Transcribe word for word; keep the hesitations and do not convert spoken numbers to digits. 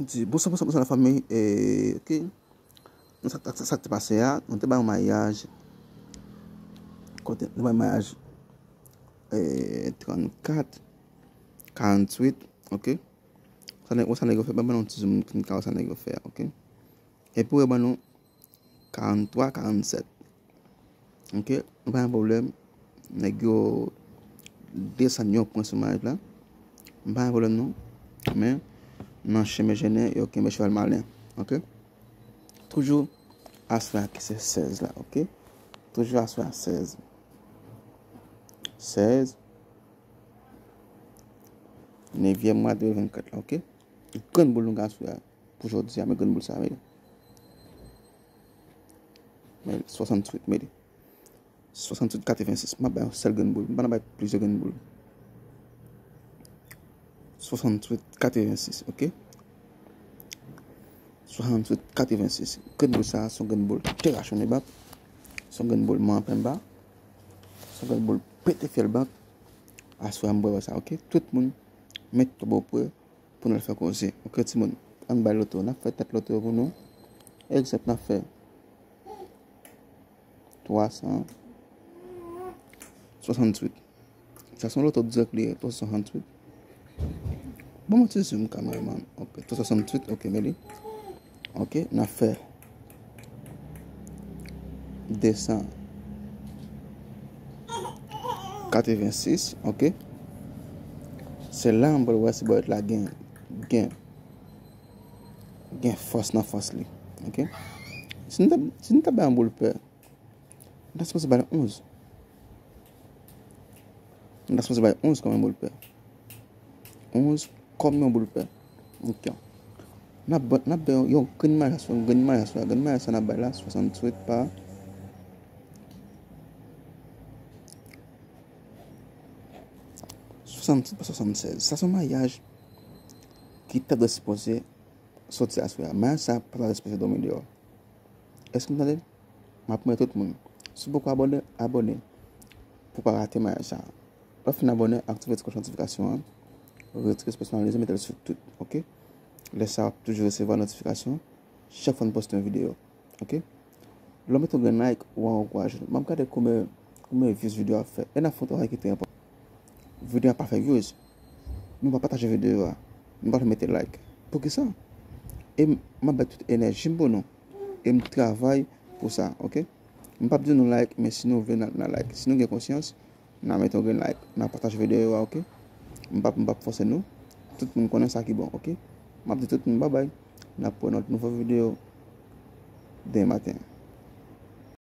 Di, bonswa, bonswa, bonswa, lafanmi. E, ok. Nou sa, sa, sa k te pase a, nou te bay yon maryaj. Kote, nou bay maryaj, e, trannkat, karanntuit, ok. Sa nèg, sa nèg yo fè, ban, ban nou ti zoom, pou n ka wè sa nèg yo fè a, ok. Epi, wè, ban nou, karannntwa, karannsèt. Ok, nou pa gen pwoblèm. Nèg yo desann yon pwen sou maryaj la. Nou pa gen pwoblèm non. Men, nan chemen jennen, yo kenbe cheval malen. Ok? Toujou aswè a ki se sèz la, ok? Toujou aswè a sèz. Sèz. Nevyèm mwa de mil vennkat la, ok? Grenn boul nou gen aswè a. Pou jodi a, men grenn boul sa, men. Men swasanntuit, men li. Swasanntuit katrevensis. M ap bay yon sèl grenn boul. M pa nan bay plizyè grenn boul. Swasanntuit katrevensis, ok? Swasanntuit katrevensis. Grenn boul sa, se yon grenn boul te rachonnen bank. Se yon grenn boul manyen penba. Se yon grenn boul pete fyèl bank. Aswè a m bwè sa, ok? Tout moun, met tèt bò prè. Pou n al fè koze. Ok, timoun, ann bay loto. N ap fè tèt loto yo pou nou. Egzanp, n ap fè twa san swasanntuit. Sa se yon loto dirèk li ye, twa san swasanntuit. Bon, mwen ti zoom kameraman. Ok, twa san swasanntuit, ok, men li. Ok, n ap fè de san katrevensis, ok. Se la m pral wè si bòlèt la gen, gen, gen fòs nan fòs li, ok. Si nou ta, si nou ta bay yon boul pè, nou ta sipoze bay onz. Nou ta sipoze bay onz kòm yon boul pè. Onz kòm yon boul pè. Ok. N ap ba, n ap bay yon, yon grenn maryaj, yon grenn maryaj, yon grenn maryaj sa n ap bay la, swasanntuit pa swasanntuit pa swasannsèz. Sa se yon maryaj ki ta dwe sipoze soti aswè a. Maryaj sa pa ta dwe sipoze dòmi deyò. Èske nou tande? M ap mande tout moun. Si w poko abòne, abòne. Pou w pa rate maryaj sa. Lè w fin abòne, aktive ti klòch notifikasyon an. Retire pèsonalize, mete l sou tout, ok? Lè sa a, w ap toujou resevwa notifikasyon chak fwa n poste yon videyo, ok? Lè w mete yon grenn like, w ankouraje nou. M ap gade konbyen, konbyen views videyo a fè. E n ap fè yon travay ki trè enpòtan. Videyo a pa fè views. Nou pa pataje videyo a. Nou pa mete like. Poukisa? E m, m ap bay tout enèji m pou nou. E m travay pou sa, ok? M p ap di nou like, men si nou vle n a, n a like. Si nou gen konsyans, n a mete yon grenn like. N a pataje videyo a, ok? M p ap, m p ap fòse nou. Tout moun konnen sa ki bon, ok? M ap di tout moun babay. N ap wè nan nouvo videyo demen maten.